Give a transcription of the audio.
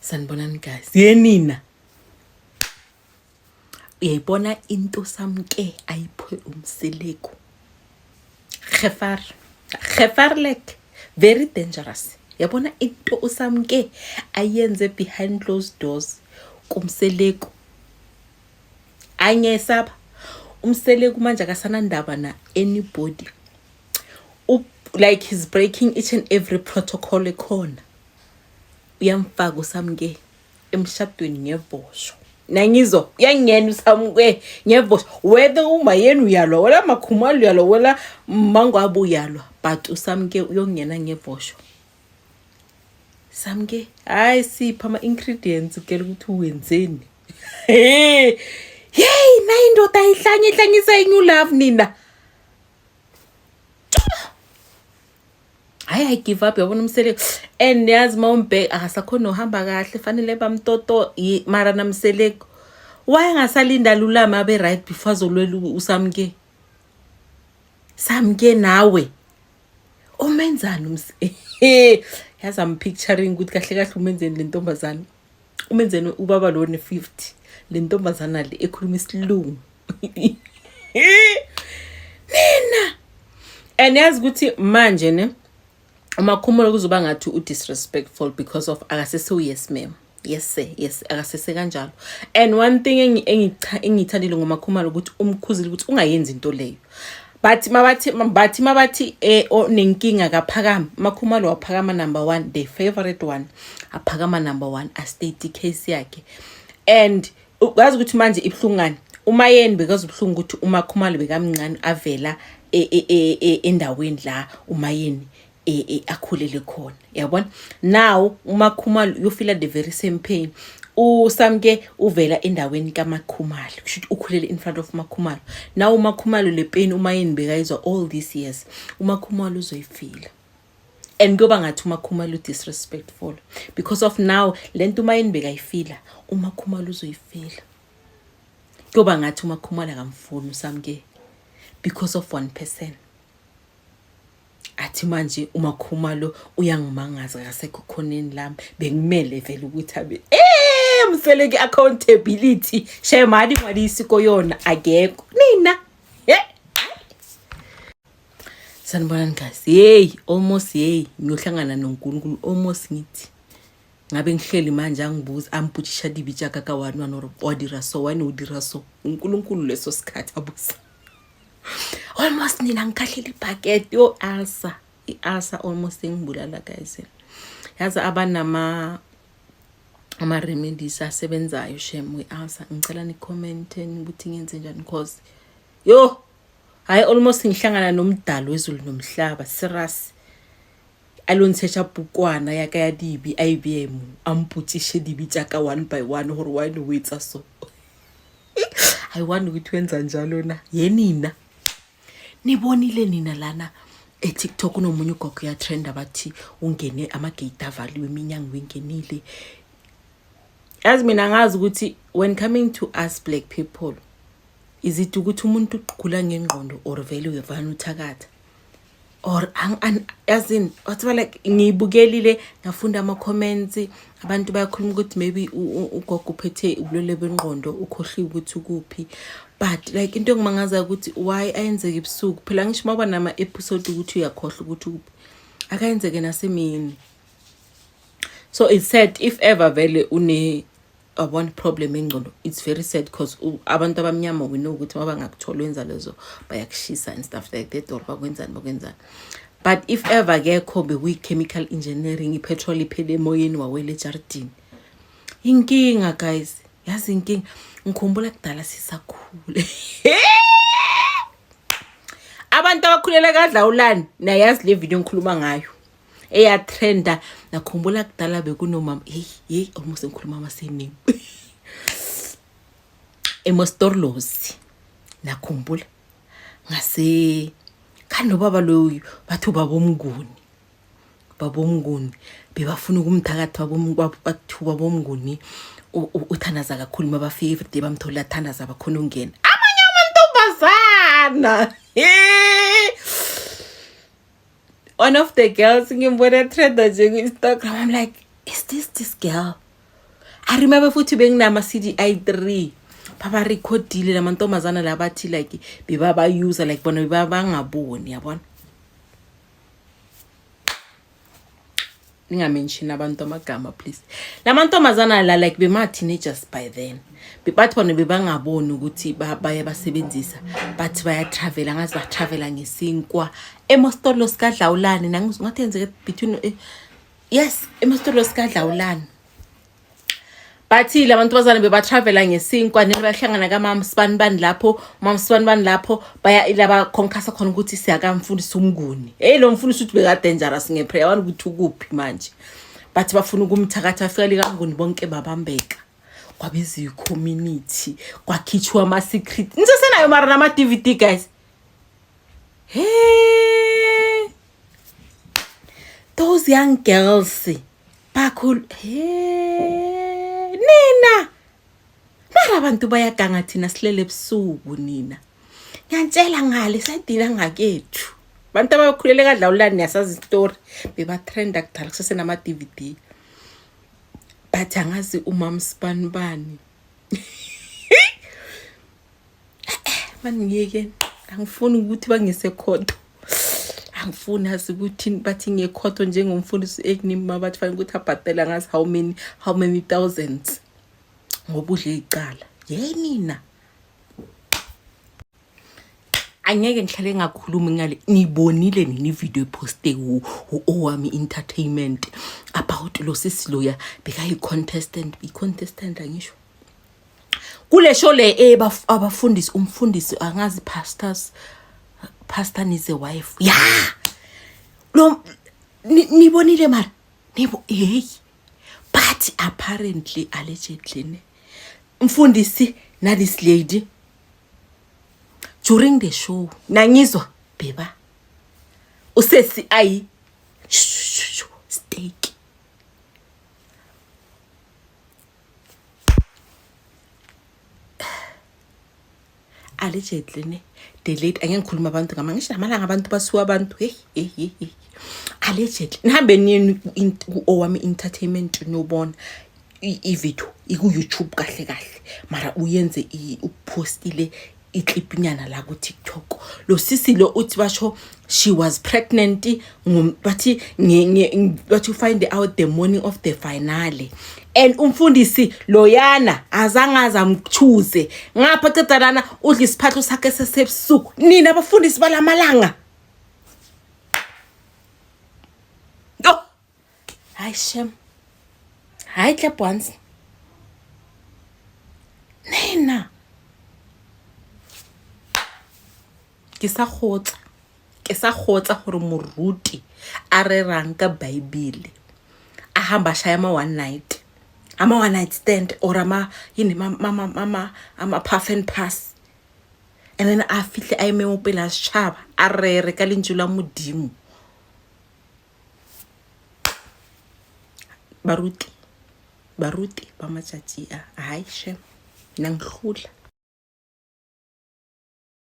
Sanibonani guys. Yenina. Uyayibona into samke ayiphe uMseleku. Gevaar. Gevaarlik. Very dangerous. Yabona into uSamke ayenze behind closed doors kuMseleku. Angiyesaba. UMseleku manje akasanandaba na anybody. Like he's breaking each and every protocol ekhona. Uyamfaka uSamke emshadweni ngevosho. Nangizwa uyangena uSamke ngevosho. Whether uMayeni uyalwa, wela Makhumalo uyalwa, wela Mangwabe uyalwa, but uSamke uyongena ngevosho. Samke, hayi sipha ama-ingredients kele ukuthi wenzeni. Hey, hey, na indoda ihlanye ihlanyisa i-new love nina. Hayi, I give up. Yabona uMseleku and yazi uma umbheka akasakhona nohamba kahle, fanele bamtoto mara naMseleku wayengasalinda lulama abe right before azolwela uSamke. Samke nawe umenzani? Yazi, I'm picturing ukuthi kahle kahle umenzeni le ntombazane, umenzeni ubaba lo ne-50, le ntombazana le ekhuluma isilungu nina. And yazi ukuthi manje ne uMakhumalo kuzoba ngathi u-disrespectful because of akasese yes ma'am, yes sir, yes, akasese kanjalo. And one thing engiyithandile ngoMakhumalo ukuthi umkhuzile ukuthi ungayenzi into leyo. Bathi mabathi onenkinga kaphakama, Makhumalo waphakama number one, the favorite one aphakama number one, a-state case yakhe. And uyazi ukuthi manje ibuhlungani uMayeni, because ubuhlungu ukuthi uMakhumalo bekamncane avela endaweni la uMayeni akhulele khona, yabona. Now uMakhumalo uyofila the very same pain. USamke uvela endaweni kaMakhumalo, kusho ukuthi ukhulele in front of Makhumalo. Now uMakhumalo, le pain uMayeni bekayizwa all these years, uMakhumalo uzoyifila and kuyoba ngathi uMakhumalo disrespectful because of now lento uMayeni bekayifila, uMakhumalo uzoyifila. Kuyoba ngathi uMakhumalo akamfuni uSamke because of one person. Athi manje uMakhumalo uyangimangaza, akasekho khoneni lami, bekumele vele ukuthi abe Mseleki accountability shemali ngwalisiko yona akekho nina. Sanibonani guys. Hey, almost, hey, ngiyohlangana noNkulunkulu. Almost ngithi ngabe ngihleli manje angibuza ampotšiša dibe tša ka ka one one gore wa dira so, wane o dira so, uNkulunkulu leso sikhathi abusa. Almost nina ngikhahlela ibhaket yo ulcer, i-ulcer almost engibulala guys. Yazi abanama ama-remedies asebenzayo shem we-ulcer, ngicela ni-commente ukuthi ngenze njani, cause yo hayi, almost ngihlangana nomdalo wezulu nomhlaba serious, a lo ntshetša pukwana ya ka ya dibe, a e beye mo, a mpotšiše dibe tša ka one by one gore why o etsa so. I wonder ukuthi wenza njalo na yenina. Nibonile nina lana e-TikTok kunomunye ugogo uyatrenda, bathi ungene amagate avaliwe, iminyango ingenile. Yazi mina ngazi ukuthi when coming to us black people, is it ukuthi umuntu ugula ngengqondo or vele uyevana uthakatha or yazini wathiwa? Like ngiyibukelile, ngafunda ama-comments, abantu bayakhuluma ukuthi maybe ugogo uphethe ubulwele bengqondo, ukhohliwe ukuthi ukuphi. But like into engimangazayo ukuthi why ayenzeke ebusuku phela? Ngisho uma nama-episode ukuthi uyakhohlwa ukuthi ukuphi, akayenzeke nasemini. So it's sad if ever vele une one problem engcono. It's very sad because abantu abamnyama, we know ukuthi uma bangakuthola wenza lezo, bayakushisa and stuff like that or bakwenzani bakwenzani. But if ever kekho bekuyi-chemical engineering, i-petrol iphele emoyeni, wawela ejardini, inkinga guys, yazi inkinga. Ngikhumbula kudala sisakhule, abantu abakhulela kaDlawulani nayazi le video ngikhuluma ngayo eyatrenda. Nakhumbula kudala bekunomama, hey hey, almost ngikhuluma amasename, eMostorlosi. Nakhumbula ngase khanobaba loyo, bathi ubaba oMnguni, baba oMnguni bebafuna ukumthakatha. Bathi ubaba oMnguni uthandaza kakhulu, mabafika everyday bamthola athandaza, bakhona ukungena amanye amantombazana. One of the girls ngimbona trenda nje ku-Instagram, I'm like, is this this girl? I remember futhi benginama-cd i-3 babarekhodile lamantombazana la bathi like bebabayuza like bona bebabangaboni yabona. Ningamenshini abantu amagama please. Lamantombazana la like bema-teenagers by then, bathi bona bebangaboni ukuthi bayabasebenzisa, bathi bayatravela, ngazi batravela ngesinkwa emostolo sikadlawulane, ngathi yenzeke between yes, emostolo sikadlawulane. Bathi la bantu bebatravela ngesinkwa nini, bahlangana kamama sibanibani lapho, mama sibanibani lapho, baya ilaba khonkhasa khona ukuthi siyakamfundisa uMnguni. Hey, lo mfundisi uthi beka-dangerous ngeprayer, wani ukuthi ukuphi manje. Bathi bafuna ukumthakatha, bafika likaMnguni bonke babambeka, kwabiziwa i-community, kwakhitshwa ama-secret. Nisesenayo mara nama-DVD guys? Hey, those young girls bakhulu. He, nina mara abantu bayaganga, thina silele ebusuku. Nina ngiyantshela ngale sayidina ngakethu, bantu abakhulele kadlawulani, niyasazi isitori, bebatrenda kudala kusesenama-DVD. But angazi umam sibanibani maningiyekeni, angifuni ukuthi bangisekhotho, angifuni azi ukuthi bathi ngiyekhotho njengomfundisi ekunima, bathi fanele ukuthi abhadele angazi how many thousands ngoba udle icala. Ye nina, angeke ngihlale ngakhulumi ngale. Nibonile nini ivideo eposte u-Owami Entertainment about lo sisi loya bekayi-contestant, i-contestant angisho, kule show le abafundisi, umfundisi angazi, pastors, pastor needs a wife ya lo? Nibonile mara nibo? Hey, but apparently, allegedly ne, mfundisi na this lady during the show, nangizwa beba usesi ayi steak. Allegedly ne, the late, angeke ngikhuluma abantu ngama, ngisho namalanga abantu basuka abantu. Hey hey hey hey, allegedly, nihambe niyeni ku-Owami Entertainment niyobona i-video iku-YouTube kahle kahle, mara uyenze upostile iclip-nyana la ku-TikTok. Lo sisi lo uthi basho she was pregnant, bathi bathi find out the morning of the finale, and umfundisi loyana azange azamchoose ngapha, ceda lana udla isiphahlo sakhe sesebusuku. Nina abafundisi balamalanga, oh hayi shem, hayi, clap once nina. Ke sa kgotsa, ke sa kgotsa gore moruti a rerang ka Bible a hamba ashaya ama-one night, ama-one night stand or ama yini ama-puff and pass, and then a fihle a eme mo pele a setšhaba a rere ka lentšu la Modimo. Baruti, baruti ba matšatši a, hayi shem, nangihlula.